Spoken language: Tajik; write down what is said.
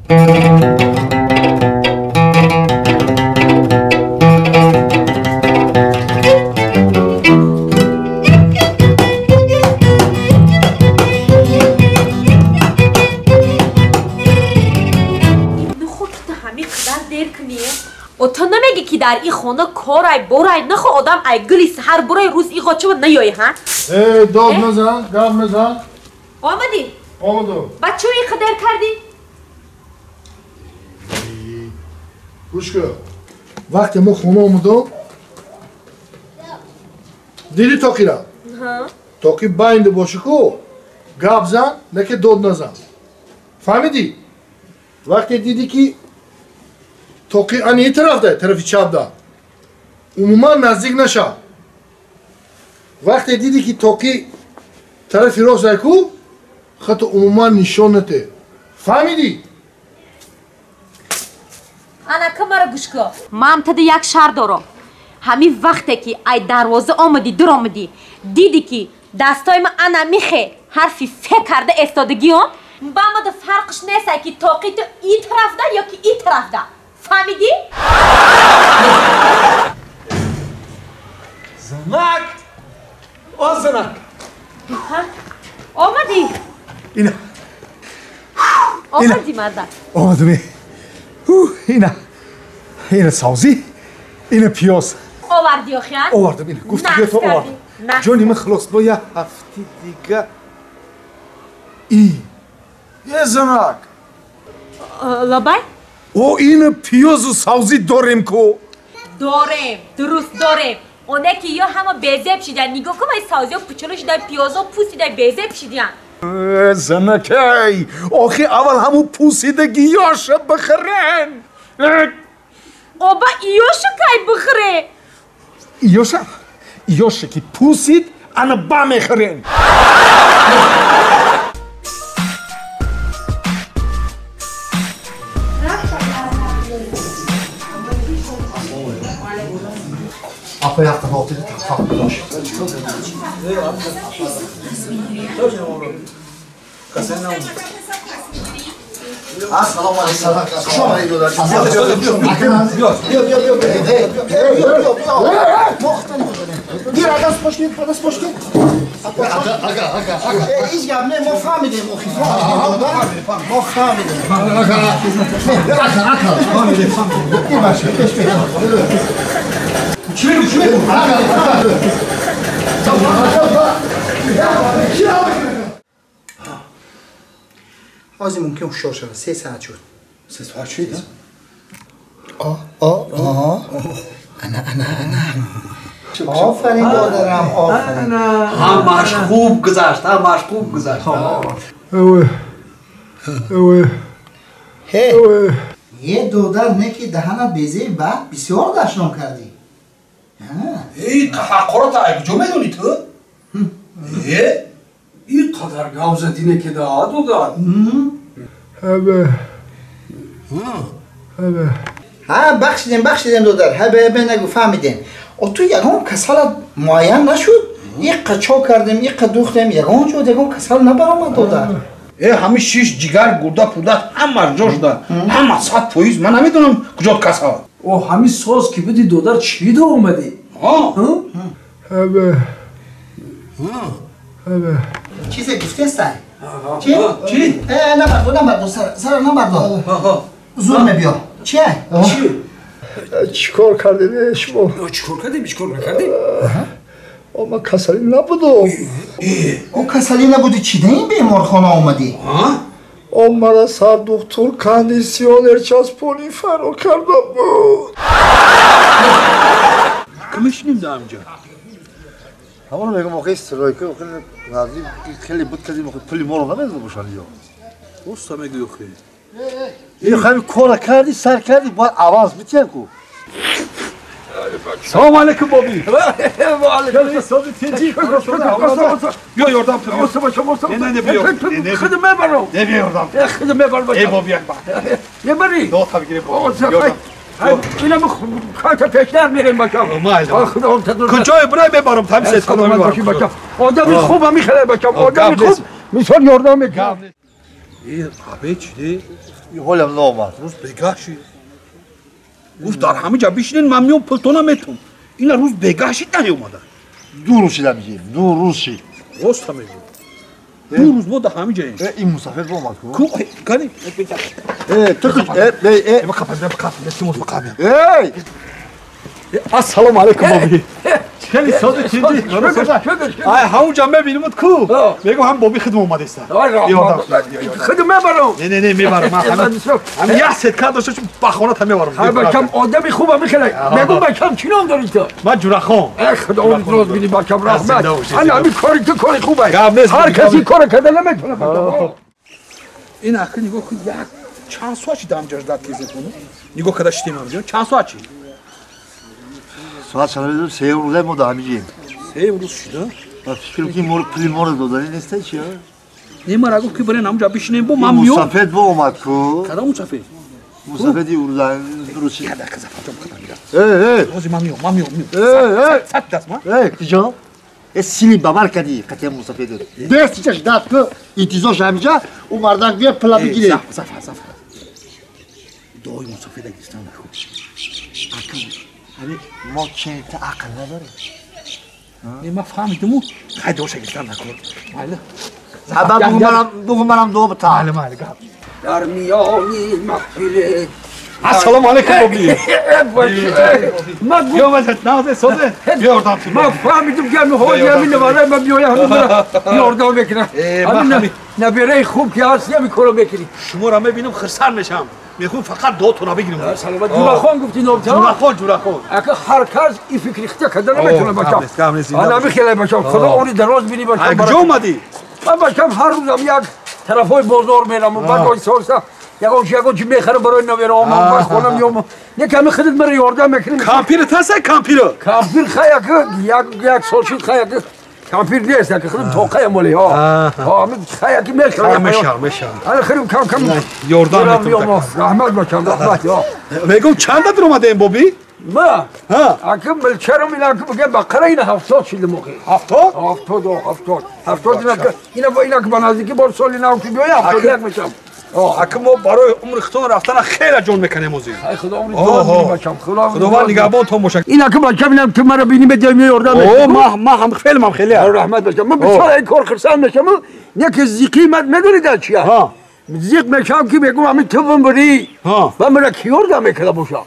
Дар ин хона корай борай нахо одам ай гули саҳар бурай рӯз иғо чува наёй ҳа? Э, дод назан, гап назан. Омадӣ? Омадам. Ба чӯ ин қадар кардӣ? Гӯш кун. Вақте мо хона омадам, дидӣ тоқира? Тоқи байнда боши ку, гап зан, не ки дод назан. Фаҳмидӣ? Вақте дидӣ ки тоқи ани ин тарафда, тарафи чапда, умуман наздик нашав. Вақте дидӣ ки тоқи тарафи рост ку, хато умуман нишон нате. Фаҳмидӣ? Ана камара гӯш кун. Ман тада як шар дорам. Ҳамин вақте ки ай дарвоза омадӣ, дур омадӣ, дидӣ ки дастои ман ана михе ҳарфи фе карда эстодагиён, ба мада фарқш нест ки тоқи ту ин тарафда ё ки ин тарафда. Фаҳмидӣ? Занак! О, занак! Омадӣ? Ина. Омадӣ, марда? Омадам. Ина. Ина савзӣ, ина пиёз. Овардӣ охиан? Овардам, ина. Гуфти ки то овардам. Ҷони ман хилос, бо як ҳафти дига. И. Е, занак! Лабай? О, ина пиёзу савзӣ дорем ку? Дорем, дуруст дорем. Оне ки ё ҳама безеб шидан. Нигоҳ кун, ай савзиё пучулу шидан, пиёзо пусида безеб шидан. Занакай, охи аввал ҳаму пусидагиёша бихӯрен. Оба иёша кай бихӯре? Иёша? Иёша ки пусид, ана ба мехӯрен. Апа якта хотири тахфаф гузошт. Ассалому алайкум. Хуш омадед, додар. Биё, биё, биё, биё, биё, биё. Гир, даст пошки, даст пошки. Ага, ага, ага. Ҳеҷ гап не, мо фаҳмидем, охи фаҳмидем, додар. Мо фаҳмидем. Ага, ага, ага. Фаҳмидем, фаҳмидем. Бибахшед, пеш, пеш. Чӣ мегӯ, чӣ мегӯ? Ага, ага. ҳозир мумкин ҳушёр шавад. 3 соат шуд. 3 соат шуд? О, о, о. Ана, ана, ана. Офарин, додарам, офарин. Ҳамаш хуб гузашт, ҳамаш хуб гузашт. Эве. Эве. Ҳе. Е, додар, не ки даҳанат безеб, баъд бисёр дашном кардӣ. Эй, ҳақората ай куҷо медонӣ ту? Е? Ин қадар гап задӣ не ки да, додар? Ҳабе. Ҳабе. Ҳа, бахшидем, бахшидем, додар. Ҳабе, ҳабе нагу, фаҳмидем. О, ту ягон касалат муайян нашуд? Иққа чо кардем, иққа духтем, ягон ҷо ягон касал набаромад, додар. Э, ҳами шиш, ҷигар, гурда, пурда ҳама ҷо шуда. Ҳама 100%. Ман намедонам куҷо касал. О, ҳами соз ки будӣ, додар, чӣ до омадӣ? Ҳабе. Ҳабе. Чизе гуфтестай? Чи? Чи? Э, набардо, набардо, сара набардо. Зур мебиё. Чи? Чи? Чӣ кор кардем шумо? Чӣ кор кардем? Чӣ кор накардем? О, ман касалӣ набудам. О, касалӣ набудӣ, чӣ да ин беморхона омадӣ? О, мара сардухтур кондитсионер часпонӣ фаро карда буд. Ки мешинем дар ҳамҷо? Ҳамоно мегӯям, охи стройка, охи наздик хеле буд кардем, охи пули моро намедода бошанд ё. Роста мегӯӣ охи. Ин ҳами кора кардӣ, сар кардӣ, бояд аванс битиҳам ку. Салом алейкум, боби. Ва алейкум салом. Тинҷи. Биё ёрдам ту. Не, не, не, биё. Худам мебарам. Не, биё ёрдам. Худам мебарам. Э, боби як бахт. Мебарӣ? До та бигирем, боби. Инам карта пештар мерем бачам. Куҷое бирай мебарам, тами сескона мебарам. Одами хуб мехеле бачам. Одами хуб мисол ёрдам мекунад. Э, абе чӣ? ҳолам наомад. Рӯз бегаҳ шид. Гуфт дар ҳама ҷо бишинен, ман меом пултона метум. Ина рӯз бегаҳ шид наёмада. 2 рӯз шид ҳамиҷи, 2 рӯз шид. Рост мегӯ. 2 рӯз мо дар ҳама ҷоем. Ин мусафир омад ку? Ку? Кани? Ту э э Ассалому алайкум боби. Хеле сода чизи. Ай ҳамунҷа мебинемуд ку. Мегӯм ҳам боби хидм омадеста. Хидм мебарам. Не не не мебарам. Ҳам як сетка дошта чун ба хона та мебарам. Ҳай бачам одами хуба мехеле. Мегӯм бачам чӣ ном дорӣ ту? Ман Ҷурахон. Эй худо роз бини бачам раҳмат. Ана ҳамин кори ту кори хуб аст. Ҳар каси кора карда наметавонад. Ин ахи нигоҳ кун як чанд соат шид ҳамҷа ждат кезетону. Нигоҳ карда шидем ҳамҷа. Чанд соат шид? Соат чанд 3 рӯза мо дар ҳамиҷем. 3 рӯз шуда? Ба фикр ки мо пули моро додани неста чи? Не, мара гуфт ки барен ҳамҷа бишинем бо ман миём. Мусафед бо омад ку? Кадом мусафед? Мусафеди урӯза рӯз шид. Када каза фаҷом када мира. Э, э. Ҳозир ман миём, ман миём. Э, э. Сад даст ма? Э, киҷо? Э, сили бабар кади қатия мусафед. Дести чаш дад ку интизор ша ҳамиҷа, ӯ мардак бия пула бигире. Зафар, зафар. Дуои мусафеда гирифтан наку. Акл мо чента ақл надорем. Не, ман фаҳмидиму хай дуоша гирифтан накун. Майли. Бугу манам дуо бита. Майли, майли, гап. Дар миёни маҳфили Ассалому алайкум боби. Ман фаҳмидим ки ҳоҷи ҳамин наварай ман биёя ҳамин мара ёрдам мекунам. Ҳамин набираи хуб ки ҳаст ҳамин корро мекунӣ. Шуморо мебинам хирсанд мешавам. Мехоҳам фақат дуотонро бигирам. Саломат. Ҷурахон гуфтӣ номта? Ҷурахон, Ҷурахон. Ака ҳар кас ин фикри хита карда наметавонад бачам. Ана ҳамин хеле бачам. Худо умри дароз бинӣ бачам. Куҷо омадӣ? Ман бачам ҳар рӯзам як тарафҳои бозор мерам баъд оҳиста ягон чи ягон чи мехарам барои набираам баъд хона меом. Не ками худат мара ёрдам мекунӣ. Кампир таса кампир. Кампир хай як як сол шуд хай як кампир нест як худам тоқаям вале ҳа. Ҳа ҳамин хай як мехарам. Мешав, мешав. Ана худам кам кам ёрдам метам. Раҳмат бачам, раҳмат. Ҳа. Мегӯм чанда дуромадаем боби? Ма? Ҳа. Акм милчарам ина акм бигам бақара ина 70 шид моқи. 70? 70 70. 70 ина ина ина ба наздики бор соли нав ки биёя 71 мешам. Акм мо барои умри худтон рафтана хеле ҷон мекунем озир. Ай худо умри дороз бинӣ бачам. Худо Худованд нигаҳбонтон бошад. Ин акм бачам ина ту маро бинӣ медиҳӣ меёрдам. О, ма ҳам филмам хеле. Раҳмат бачам. Ман бисёр ин кор хурсанд мешам. Не ки зиқи ман медонӣ дар чия? Зиқ мешам ки мегӯм ҳамин ту бимбирӣ. Ва мара ки ёрдам мекарда бошам.